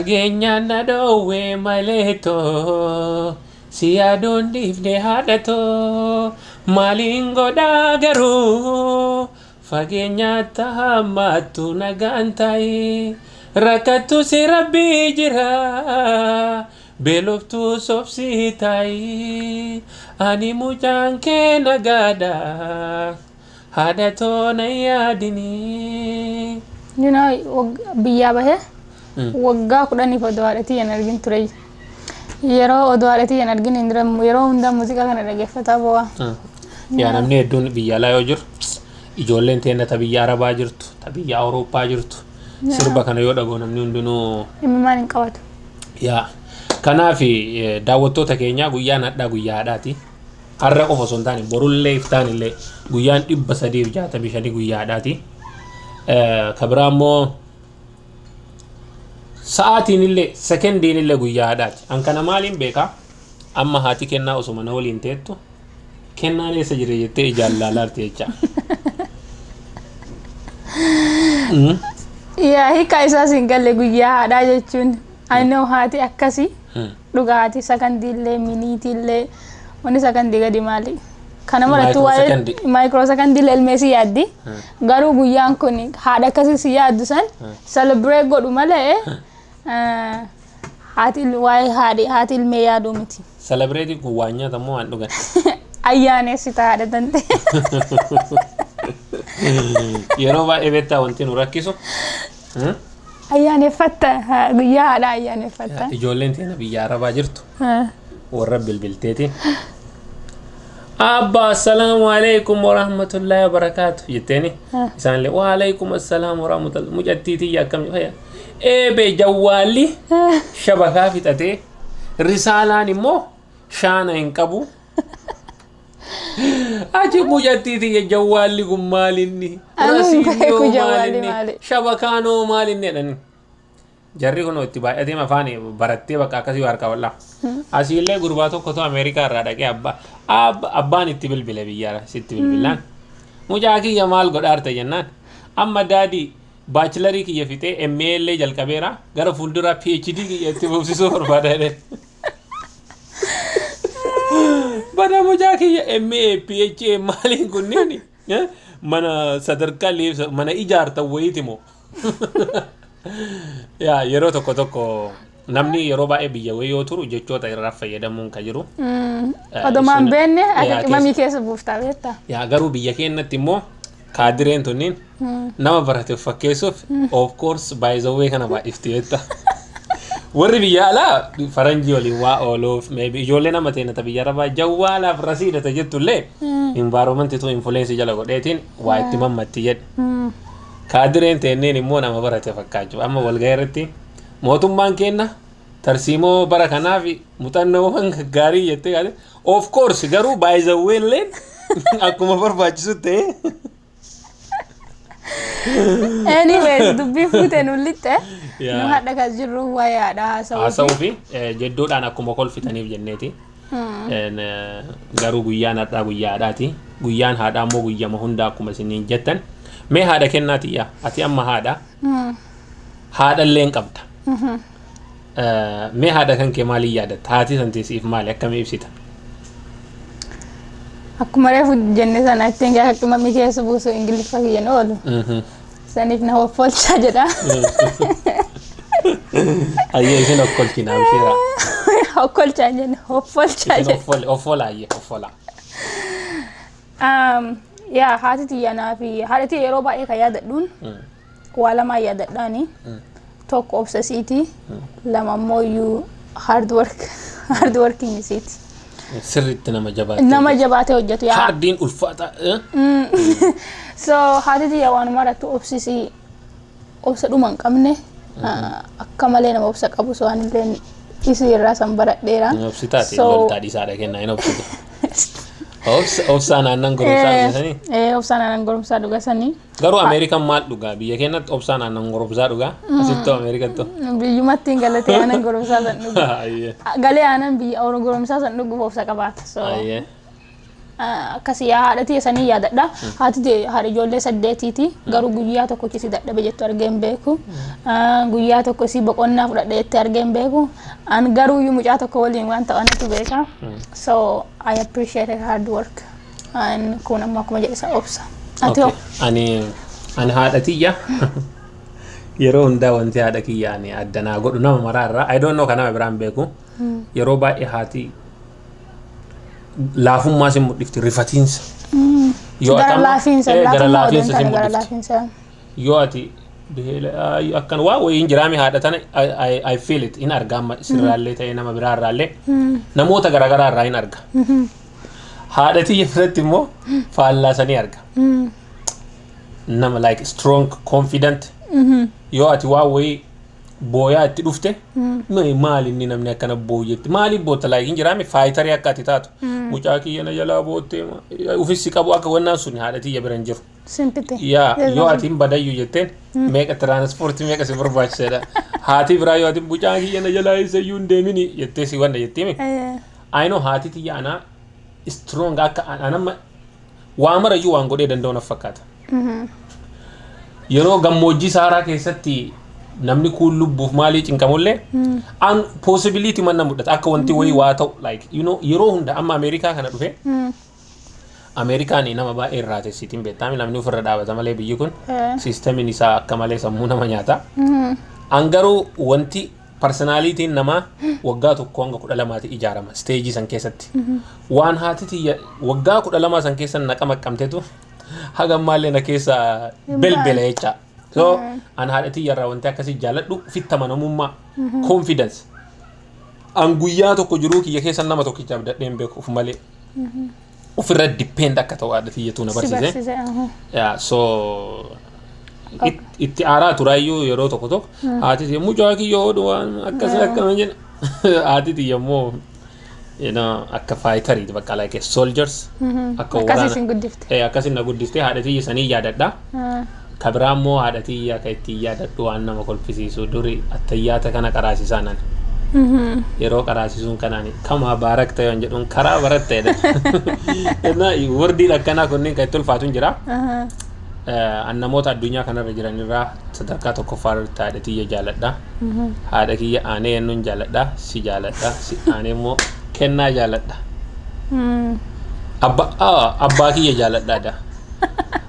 Fageenyaan na dhoowwe malee too, si yaaduun dhiifne haadha too, maaliin godhaa garuu? Fageenyaatti hammaattu nagaan taa'i, rakkattu si Rabbii jira, beeloftuu sobsii taa'i, ani mucaan kee nagaadha, haadha too na yaadini. Biyyaa bahee waggaa 10f odoo haadha tiyyan argin ture. Yeroo odoo haadha tiyyan argin hin dura yeroo hundaa muuziqaa kana dhaggeeffataa bo'aa. Yaa, namni hedduun biyya alaa yoo jiru, ijoolleen teenya ta biyya Arabaa jirtu, ta biyya Awurooppaa jirtu, sirba kana yoo dhaga'u namni hundinuu Imimmaan hin qabatu. Yaa, kanaaf daawwattoota keenyaa, guyyaan hadhaa guyyaa haadhaati. Har'a qofa osoo hin taane borullee iftaanillee guyyaan 365 guyyaa haadhaati. Ka biraa immoo sa'aatiin illee sekendiin illee guyyaa haadhaati. An kana maaliin beekaa? Amma haati Kennaa osuma na waliin teettu, "Kennaan eessa jira?" jettee ijaan laalaarti jecha. Yaa, hiika isaas hin galle guyyaa haadhaa jechuun. I know, haati akkasii. Dhugaa, haati sakandiillee miniitiillee, wanni sakandii gadi maali? Kana marattuu waa'ee Microsecondii. Microsecondii ilmee si yaaddi. Garuu guyyaan kun haadha akkasii si yaaddu san celebrate godhu malee haati waa'ee haadhi haati ilmee yaaduu miti. Celebrate kun waan nyaatamu, waan dhugan. Ayyaaneessita haadha tante. Yeroo baay'ee beektaa wanti nu rakkisu. Ayyaaneffatta, guyyaa haadhaa ayyaaneffatta. Ijoolleen teena biyya Arabaa jirtu warra bilbilteetiin, "Abba, assalaamu alaikum warahmatullahi wabarakaatu," jetteeni, isaanillee, "Waalaikum assalaam warahmatullahi, mucattii tiyya, akkam fayya?" Eebee, jawwaalli shabakaa fixatee, risaalaan immoo shaana hin qabu. Achi, "Mucattii tiyya, jawwaalli kun maalinni?" Anuu hin "Rasiidni beeku hoo jawwaalli maalinni? maali?" "Shabakaan hoo maalinni?" jedhani. Jarri kun itti baay'atee afaan barattee bakka akkasii harkaa wal'aa. Asiillee gurbaa tokkotu Ameerikaa irraa dhaqee abbaan itti bilbile, biyyaa sitti bilbilaan. "Mucaa kiyya, maal godhaarte?" jennaan. "Amma daddy, bachelorii kiyya fixee MA illee jalqabeera, gara fuulduraa PhD kiyya itti fufsisuu barbaada," jedhee. Bada, mucaa kiyya, MA PhD maaliin kunneen mana sadarkaa leebsa mana ijaartan wayiiti moo? Yaa, yeroo tokko tokko namni yeroo baay'ee biyya wayii yoo turu jechoota irraa fayyadamuun kan jiru. Odomaan beenne yaa, ati qimamii keessa buuftaa beektaa. Yaa, garuu biyya keenyatti immoo kaadireen tunniin nama barate of fakkeessuuf, of course, by the way kana baay'ifti beektaa. Warri biyya alaa faranjii waliin waa ooluuf, maybe ijoollee nama ta'e ta biyya arabaa jawwaalaaf rasiidha jettullee, environment tu influence jala godheetiin waa itti mammatti jedhe. Kaadireen teenneen immoo nama barate fakkaachuu amma walgahii irratti, "Mootummaan kenna tarsiimoo bara kanaaf muuxannoowwan gaarii," jettee gaate, of course, garuu by the way illeen akkuma barbaachisu ta'e. Anyways, dubbii fuute nu lixxe. Yaa. Nu hadha kan jirru waa'ee haadhaa haasa'uu. Haasa'uu fi jeddoodhaan akkuma kolfitaniif jenneeti. Garuu guyyaan har'aa guyyaa haadhaati. Guyyaan haadhaa immoo guyyama hundaa akkuma isiniin jettan. Mee haadha kennaati, yaa, ati amma haadha. Haadha illee hin qabda. Mee haadha kan kee maaliin yaadatta? Haati san siif maali? Akkamii ibsita? Akkuma reefu jenne sana, ittiin gaafa qimamii keessa buusu Ingiliffa kiyyan oolu. Saniif na hoffolchaa jedha. Ayyee, isin okkolchina, abshiira. Hokkolchaa hin jenne, hoffolchaa Isin jedha. Offola, ayyee, offola. Yaa, haati tiyya naa fi haadha tiyya yeroo baay'ee kan yaadadhuun waa lamaan yaadadhaani. Tokko obsa isiiti. Lama immoo iyyuu hard work, hard working isiiti. Sirriitti nama jabaatee. Nama jabaatee hojjetu, yaa. Hardiin ulfaata. Eh? So haati tiyya waanuma irratti obsisii obsa dhuma hin qabne, akka malee nama obsa qabu, so anillee isii irraa san baradheera. Hin obsitaati loltaa dhiisaadha kennaa hin obsitu. Obsaan aannan goromsaa dhugasanii. Obsaan aannan goromsaa dhugasanii. Garuu Ameerikaan maal dhugaa? Biyya keenyatti obsaan aannan goromsaa dhugaa. Asittoo Ameerikatto. Biyyumatti hin galatee aannan goromsaa san dhugu. Ayyee. Galee aannan biyya goromsaa san dhuguuf obsa qabaata. So Ayyee. Akkasii haadha tiyya sanii yaadadha. Haati tiyya haadha ijoollee saddeetiiti. Garuu guyyaa tokko isii dadhabe jettu argee hin beeku. Guyyaa tokko isii boqonnaa fudhadhe jettee argee hin beeku. An garuu iyyuu mucaa tokko waliin waan ta'anatu beeka. So I appreciate her hard work. And kun ammoo akkuma jedhe isa obsa. Ati hoo? Ani haadha tiyya yeroo hundaa wanti haadha kiyya ani addanaa godhu nama maraa irraa, I don't know, kan nama biraan beeku, yeroo baay'ee haati laafummaa sin mul'ifti, rifatiinsa. Yoo ati gara laafiinsa gara laafummaa laafiinsa odoo sin hin taane gara mul'ifti. laafiinsa. Yoo ati akkan waa wayii hin jiraami haadha tana I feel it, in arga. Amma sirraallee ta'ee nama biraarraallee namoota garaagaraa irraa hin arga. Haadha tiyya biratti immoo faallaa sanii arga. Nama like strong, confident. Yoo ati waa wayii booyaa itti dhufte, "Maal inni namni akkana booyyetti, maaliif boota?" Like hin jiraami fighter akka ati taatu, mucaa kiyya na jalaa boottee ufis si qabu akka wannaan sun haadha tiyya bira hin jiru. Sympathy. Yaa, yoo ati hin badayyu jetteen, meeqa tiraanspoortii meeqa si barbaachisedha. Haati biraa yoo ati mucaa kiyya na jalaa eessayyuu hin deemini jettee si wanna jettiimi. I know, haati tiyya anaa strong akka anamma waa marayyuu waan godhee danda'u naf fakkaata. Yeroo gammoojjii Saaraa keessatti namni kuun lubbuuf maalii cinqamullee an possibility manna mul'ata akka wanti wayii waa ta'u, like yeroo hunda. Amma Ameerikaa kana dhufe, Ameerikaan nama baay'ee irraa teessitiin beektaami, namni ofirra dhaabata malee biyyi kun systemiin isaa akka malee sammuu nama nyaata. An garuu wanti personalityn namaa waggaa 1 hanga 12ti ijaarama stage san keessatti. Waan haati tiyya waggaa 12 san keessa naqa maqqamtetu haga ammaallee na keessa belbela jecha. So an haadha tiyya irraa wanti akkasii jaaladhu ofitti amanamummaa, confidence. An guyyaa tokko jiruu kiyya keessa nama tokkicha abdadhee hin beeku uf malee. Ofirra depend akka ta'u haadha tiyyatu na Si barsiise. barsiise. Yeah, so itti aaraa turaayyuu yeroo tokko tokko haati tiyya mucaa kiyya hodhu waan akkas akkana jedha. Haati tiyya immoo akka fighteriiti, bakka like soldiers akka Akkasii waraana. isin guddifte. Akkasin na guddiste, haadha tiyya sanii yaadadha. Ka biraa immoo haadha tiyya ka ittiin yaadadhu waan nama kolfisiisu, duri attayyaata kana qaraasisaa nan. Yeroo qaraasisuun kanaan kamaa baarakta yoon jedhuun karaa baratta jedhan. Wordiin akkanaa kunniin kan itti ulfaatu hin jira. An namoota addunyaa kanarra jiran irraa sadarkaa tokkoffaa irratti haadha tiyya jaaladha. Haadha kiyya aanee yennuun jaaladha, si jaaladha, si aanee immoo kennaa jaaladha. Abbaa kiyya jaaladha da.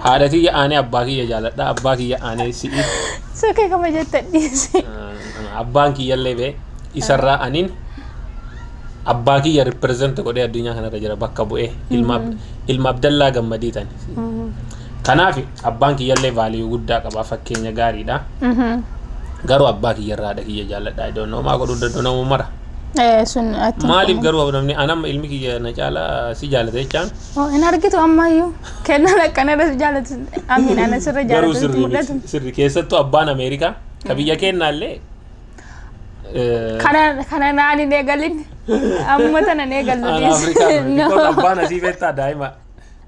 Haadha tiyya aanee abbaa kiyya jaaladha, abbaa kiyya aanee si'i. Sokee kama jetta dhiisi. Abbaan kiyyallee bee isarraa aniin abbaa kiyya represent godhee addunyaa kanarra jira, bakka bu'ee ilma Abdallaa Gammadii tani. Kanaaf abbaan kiyyallee value guddaa qaba, fakkeenya gaariidha. Garuu abbaa kiyyarraa haadha kiyya jaalladha. I don't know, maa godhuu danda'u nama mara. Sun ati. Maaliif garuu namni anamma ilmi kiyya na caalaa si jaalata jechaan? Oh, hin argitu ammayyuu. Kennaan akkanarra si jaalatu. Amiin, ana sirra Garuu jaalatu sirrii mul'atu. miti. Sirri keessattuu abbaan Ameerikaa ka biyya keenyaallee Kana naan hin eegalin. Amma tana hin eegallu. Aan Afrikaa because abbaan asii beektaa daa'ima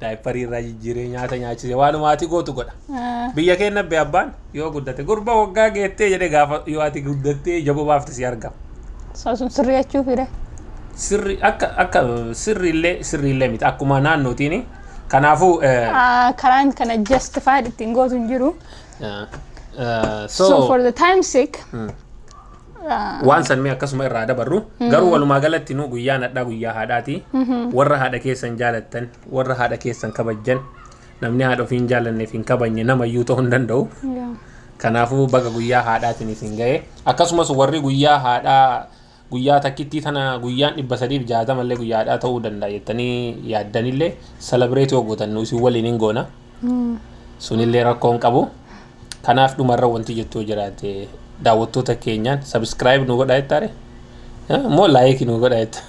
diaper irraa jijjiiree nyaata nyaachise waanuma ati gootu godha. Biyya keenya be abbaan yoo guddate gurba waggaa geettee jedhe gaafa yoo ati guddattee jaboo baafte si argama. So sun sirrii jechuu fide. Sirri akka sirriillee miti akkuma naannootiin, kanaafuu Karaan kana justified ittiin gootu hin jiru. So, So for the time sake. Waan san mee akkasuma irraa dabarru. Garuu walumaa galatti nu guyyaan hadhaa guyyaa haadhaati. Warra haadha keessan jaalattan, warra haadha keessan kabajjan, namni haadha ofii hin jaallanneef hin kabajne namayyuu ta'uu hin danda'u. Kanaafuu baga guyyaa haadhaatiin isin ga'e. Akkasumas warri guyyaa haadhaa guyyaa takkittii tana guyyaan 360 illee guyyaa haadhaa ta'uu danda'a jettanii yaaddanillee celebrate yoo gootan nu isin waliin hin goona. Sunillee rakkoo hin qabu. Kanaaf dhumarra wanti jettuu jiraate daawwattoota keenyaan subscribe nu godhaa jettaare moo like nu godhaa jetta?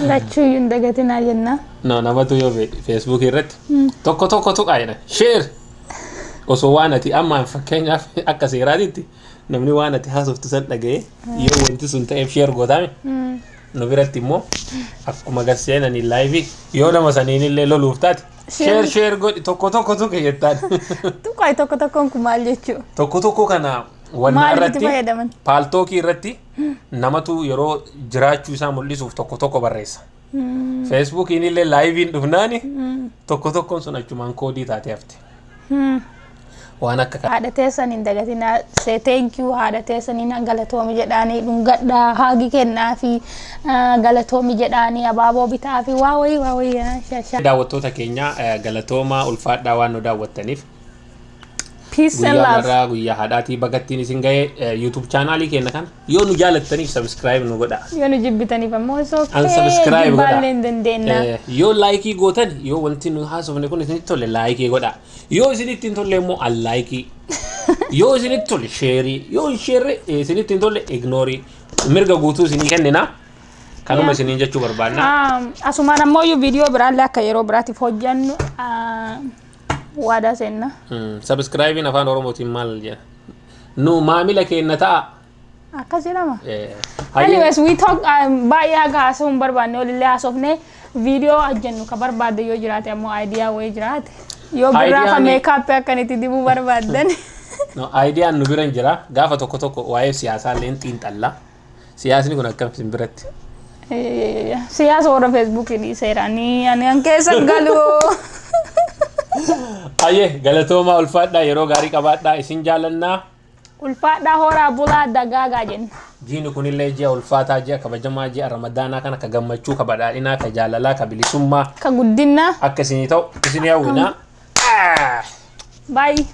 Lachuuyyuu hin dagatinaa jenna. No, namatu yoo Facebook irratti tokko tokko tuqaa jedhan, share osoo waan ati amma fakkeenyaaf akka seeraatitti namni waan ati haasoftu san dhaga'ee yoo wanti sun ta'eef share gootaame, nu biratti immoo akkuma garseenanii live yoo nama saniin illee loluuf taate share share godhi, tokko tokko tuqe jettaan. Tuqaa tokko tokkoon kun maal jechuu? Tokko tokko kana wanna Maaliif itti irratti fayyadaman? Paltalk irratti namatu yeroo jiraachuu isaa mul'isuuf tokko tokko barreessa. Facebookiin illee liveiin dhufnaani tokko tokkoon sun achumaan koodii taatee hafte. Waan akka kana. Haadha teessan hin dagatinaa, say thank you. Haadha teessaniin galatoomi jedhaanii dhungadhaa, hug kennaa fi galatoomi jedhaanii abaaboo bitaa fi waa wayii waa wayii shasha. Daawwattoota keenya, galatoomaa, ulfaadhaa waan nu daawwattaniif. Peace and Guyyaa love. Har'aa guyyaa haadhaatii bagattiin isin ga'e. YouTube channelii keenya kana yoo nu jaalattaniif subscribe nu godha. Yoo nu jibbitaniif ammoo it's okay. Unsubscribe godha. Jibbaallee hin dandeenya. Yoo like gootan, yoo wanti nu haasofne kun isinitti tole, like godha. Yoo isinitti hin tolle immoo unlike. Yoo isinitti tole, share. Yoo hin share isinitti hin tolle, ignore. Mirga guutuu isinii kennina. Kanuma isiniin jechuu barbaanna. Asumaan ammoo iyyuu viidiyoo biraallee akka yeroo biraatiif hojjannu waadaa seenna. Subscribeiin afaan Oromootiin maal jedha? Nu maamila keenya ta'a. Akkas jedhama. Hayyee. Anyways, we talk baay'ee haga haasa'uu hin barbaanne olillee haasofne. Viidiyoo hojjennu ka barbaadde yoo jiraate ammoo, idea wayii jiraate. Yoo birraa ka makeup akkanitti dibuu barbaaddan. No, ideaan nu bira hin jira. Gaafa tokko tokko waa'ee siyaasaa illee xiinxalla. Siyaasni kun akkam isin biratti? Siyaasa warra Facebookii dhiiseera. Ani an keessa galu. Hayyee, galatoomaa, ulfaadhaa, yeroo gaarii qabaadhaa, isin jaalannaa. Ulfaadhaa, horaa bulaa, dagaagaa jenna. Jiini kunillee ji'a ulfaataa, ji'a kabajamaa, ji'a ramadaanaa kana ka gammachuu, ka badhaadhinaa, ka jaalalaa, ka bilisummaa Ka guddinaa. akka isinii ta'u isinii hawwinaa. Bye.